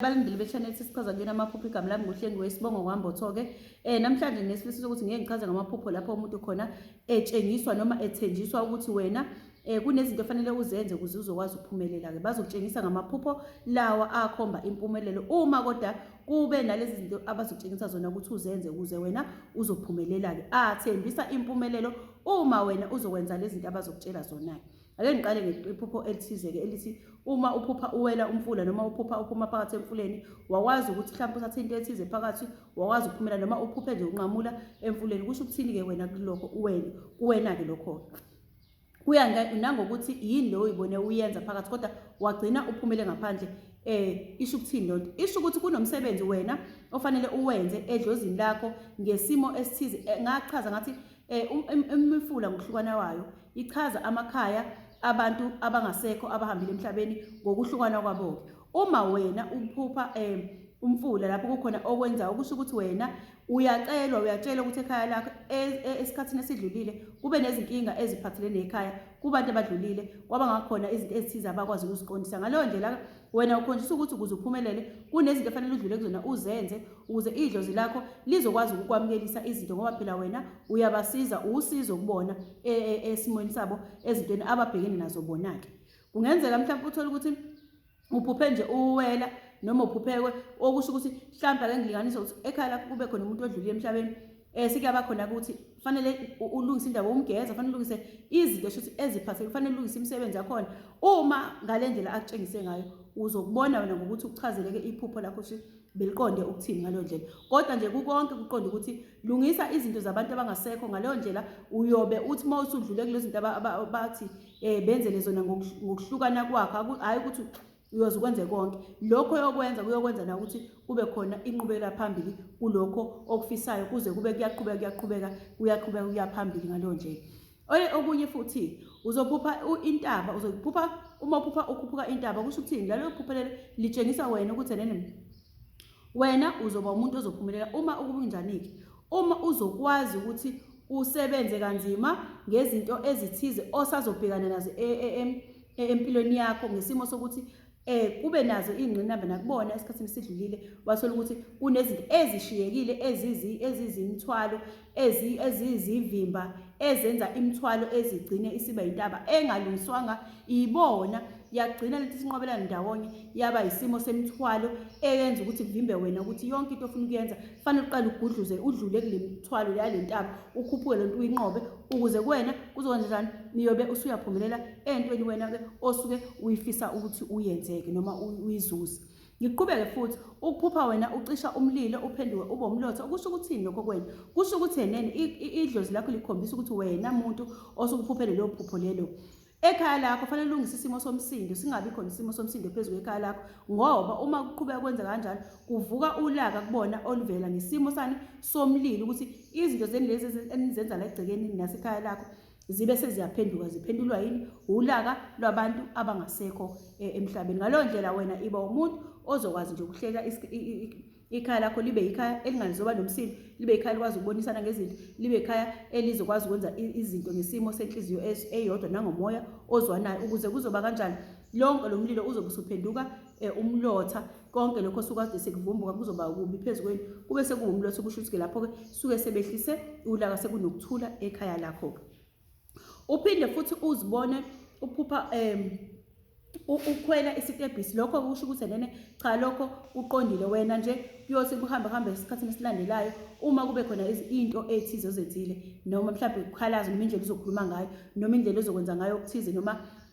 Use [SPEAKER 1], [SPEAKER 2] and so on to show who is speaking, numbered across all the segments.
[SPEAKER 1] Abalindeli be-channel sichaza kuyona amaphupho. Igama lami nguHlengiwe, isibongo kwaMbotho-ke. Namhlanje nesifiso sokuthi ngeke ngichaze ngamaphupho lapho umuntu khona etshengiswa noma ethenjiswa ukuthi wena kunezinto ofanele uzenze ukuze uzokwazi ukuphumelela-ke. Bazokutshengisa ngamaphupho lawa akhomba impumelelo, uma kodwa kube nalezi zinto abazokutshengisa zona ukuthi uzenze ukuze wena uzophumelela-ke. Athembisa impumelelo uma wena uzokwenza lezi zinto abazokutshela zona-ke. Ake ngiqale ngephupho elithize-ke elithi uma uphupha uwela umfula noma uphupha uphuma phakathi emfuleni, wakwazi ukuthi mhlawumbe uthathe into ethize phakathi, wakwazi ukuphumela, noma uphuphe nje unqamula emfuleni. Kusho ukuthini-ke wena kulokho wena kuwena-ke lokho? Kuya nangokuthi yini lo uyibone uyenza phakathi kodwa wagcina uphumele ngaphandle. Isho ukuthini lonto? Isho ukuthi kunomsebenzi wena ofanele uwenze edlozini lakho ngesimo esithize. Ngachaza ngathi imifula ngokuhlukana kwayo ichaza amakhaya abantu abangasekho abahambile emhlabeni ngokuhlukana kwabo-ke. Uma wena uphupha umfula lapho kukhona okwenzayo, kusho ukuthi wena uyacelwa, uyatshelwa ukuthi ekhaya lakho esikhathini esidlulile kube nezinkinga eziphathelene nekhaya kubantu abadlulile, kwaba ngakhona izinto ezithize abakwazi ukuziqondisa. Ngaleyo ndlela wena ukhonjiswa ukuthi ukuze uphumelele kunezinto efanele udlule kuzona uzenze ukuze idlozi lakho lizokwazi ukukwamukelisa izinto, ngoba phela wena uyabasiza, uwusizo kubona esimweni sabo, ezintweni ababhekene nazo bona-ke. Kungenzeka mhlawumbe uthole ukuthi uphuphe nje uwela noma uphuphekwe, okusho ukuthi mhlawumbe ake ngilinganise ukuthi ekhaya lakho kube khona umuntu odlulile emhlabeni, sekuyaba khona ukuthi fanele ulungise indaba umgeza, fanele ulungise izinto shuthi eziphatheke, fanele ulungise imisebenzi yakhona. Uma ngale ndlela akutshengise ngayo, uzokubona wena ngokuthi ukuchazeleke iphupho lakho ukuthi beliqonde ukuthini ngaleyo ndlela. Kodwa nje kukonke kuqonde ukuthi lungisa izinto zabantu abangasekho. Ngaleyo ndlela uyobe uthi uma usudlule kulezi zinto bathi benzele zona ngokuhlukana kwakho, hhayi ukuthi uyoze ukwenze konke lokho yokwenza, kuyokwenza na ukuthi kube khona inqubekela phambili kulokho okufisayo, kuze kube kuyaqhubeka, kuyaqhubeka, kuyaqhubeka, kuya phambili ngaleyo ndlela. Okunye futhi, uzophupha intaba, uzophupha uma uphupha ukhuphuka intaba, kusho ukuthini? Lalo phupho lelo litshengisa wena ukuthi nene wena uzoba umuntu ozophumelela uma ukunjani-ke, uma uzokwazi ukuthi usebenze kanzima ngezinto ezithize osazobhekana nazo empilweni yakho, ngesimo sokuthi kube nazo ingqinamba nakubona esikhathini esidlulile, wathola ukuthi kunezinto ezishiyekile ezizimithwalo, ezizivimba, ezenza imithwalo ezigcine isiba intaba engalungiswanga ibona, yagcina lento isinqwabelana ndawonye yaba isimo semithwalo eyenza ukuthi kuvimbe wena ukuthi yonke into ofuna ukuyenza fanele uqale ugudluze udlule kule mithwalo yale ntaba, ukhuphuke lento uyinqobe, ukuze kuwena kuzokwenza njani, niyobe usuyaphumelela entweni wena-ke osuke uyifisa ukuthi uyenzeke noma uyizuze. Ngiqhubeke futhi, ukuphupha wena ucisha umlilo uphenduke ube umlotha, kusho ukuthini lokho kuwena? Kusho ukuthi enene idlozi lakho likhombisa ukuthi wena muntu osuke uphuphe lelo phupho lelo, ekhaya lakho fanele ulungise isimo somsindo, singabi khona isimo somsindo phezu kwekhaya lakho, ngoba uma kuqhubeka kwenza kanjalo kuvuka ulaka kubona oluvela ngesimo sani somlilo, ukuthi izinto zeni lezi enizenza la egcekeni nasekhaya lakho zibe seziyaphenduka, ziphendulwa yini? Ulaka lwabantu abangasekho emhlabeni. Ngaleyo ndlela wena iba umuntu ozokwazi nje ukuhlela ikhaya lakho libe ikhaya elingalizoba nomsindo, libe ikhaya likwazi ukubonisana ngezinto, libe ikhaya elizokwazi ukwenza izinto ngesimo senhliziyo eyodwa nangomoya ozwanayo, ukuze kuzoba kanjani lonke lo mlilo uzobe usuphenduka umlotha. Konke lokho sukade sekuvumbuka kuzoba kubi phezu kwenu, kube sekuwumlotha. Kusho ukuthi-ke lapho-ke suke sebehlise ulaka, sekunokuthula ekhaya lakho-ke. Uphinde futhi uzibone uphupha ukhwela isitebhisi, lokho kusho ukuthi nene cha, lokho uqondile wena nje, kuyothi kuhambe kuhambe esikhathini esilandelayo uma kube khona into ethize ozenzile, noma mhlawumbe ukukhalaza, noma indlela uzokhuluma ngayo, noma indlela ozokwenza ngayo okuthize,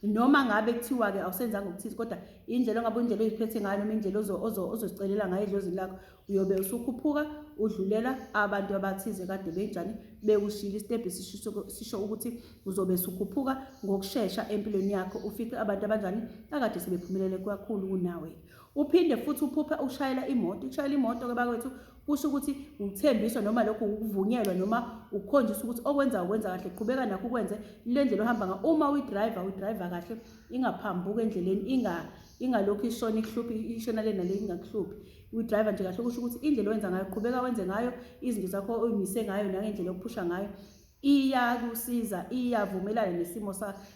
[SPEAKER 1] noma ngabe kuthiwa-ke awusenzanga okuthize, kodwa indlela ongabe indlela oyiphethe ngayo noma indlela ozozicelela ngayo edlozini lakho, uyobe usukhuphuka udlulela abantu abathize kade benjani bekushiyile. Isitebhisi sisho ukuthi uzobe usukhuphuka ngokushesha empilweni yakho, ufice abantu abanjani akade sebephumelele kakhulu kunawe. Uphinde futhi uphuphe ushayela imoto. Ukushayela imoto-ke bakwethu kusho ukuthi ukuthembiswa noma lokhu ukuvunyelwa noma ukukhonjiswa ukuthi okwenza ukwenza kahle, qhubeka nakho ukwenze le ndlela ohamba ngayo. Uma uyidrayiva, uyidrayiva kahle, ingaphambuki endleleni, ingalokhu ishona ikuhluphi, ishona le nale ingakuhluphi. Uyidrayiva nje kahle, kusho ukuthi indlela owenza ngayo, qhubeka wenze ngayo izinto zakho oyimise ngayo nangendlela yokuphusha ngayo. Iyakusiza, iyavumelana nesimo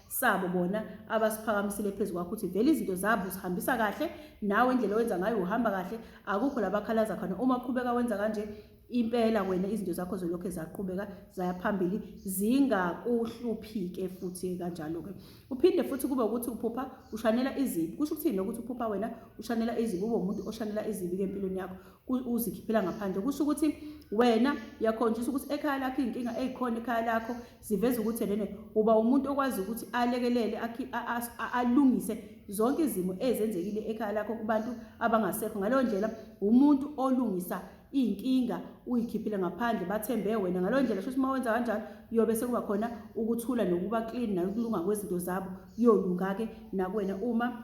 [SPEAKER 1] sabo bona abasiphakamisile phezu kwakho ukuthi vele izinto zabo uzihambisa kahle, nawe indlela owenza ngayo uhamba kahle, akukho la bakhalaza khona. Uma uqhubeka wenza kanje impela wena izinto zakho zolokhu zaqhubeka zaya phambili zingakuhluphi-ke futhi kanjalo-ke. Uphinde futhi kube ukuthi uphupha ushanela izibi. Kusho ukuthini ukuthi uphupha wena ushanela izibi, ube umuntu oshanela izibi-ke empilweni yakho, uzikhiphela ngaphandle. Kusho ukuthi wena uyakhonjiswa ukuthi ekhaya lakho iy'nkinga ey'khona ekhaya lakho ziveza ukuthi lene uba umuntu okwazi ukuthi alekelele alungise zonke izimo ezenzekile ekhaya lakho kubantu abangasekho. Ngaleyo ndlela umuntu olungisa iy'nkinga uyikhiphile ngaphandle, bathembe wena. Ngaleyo ndlela shuthi uma wenza kanjalo kuyobe sekuba khona ukuthula nokuba clean nokulunga kwezinto zabo kuyolunga-ke nakuwena uma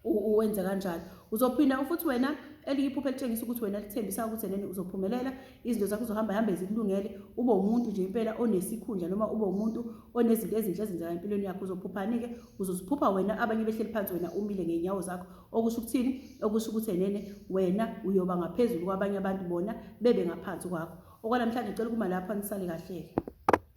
[SPEAKER 1] uwenze kanjalo. Uzophinda futhi wena elinye iphupho elitshengisa ukuthi wena lithembisa ukuthi enene uzophumelela, izinto zakho uzohamba hambe zikulungele, ube umuntu nje impela onesikhundla noma ube umuntu onezinto ezinhle ezenzeka empilweni yakho. Uzophuphani-ke? Uzoziphupha wena abanye behleli phansi wena umile ngey'nyawo zakho. Okusho ukuthini? Okusho ukuthi enene wena uyoba ngaphezulu kwabanye abantu bona bebe ngaphansi kwakho. Okwanamhlanje ngicela ukuma lapha, nisale kahle-ke.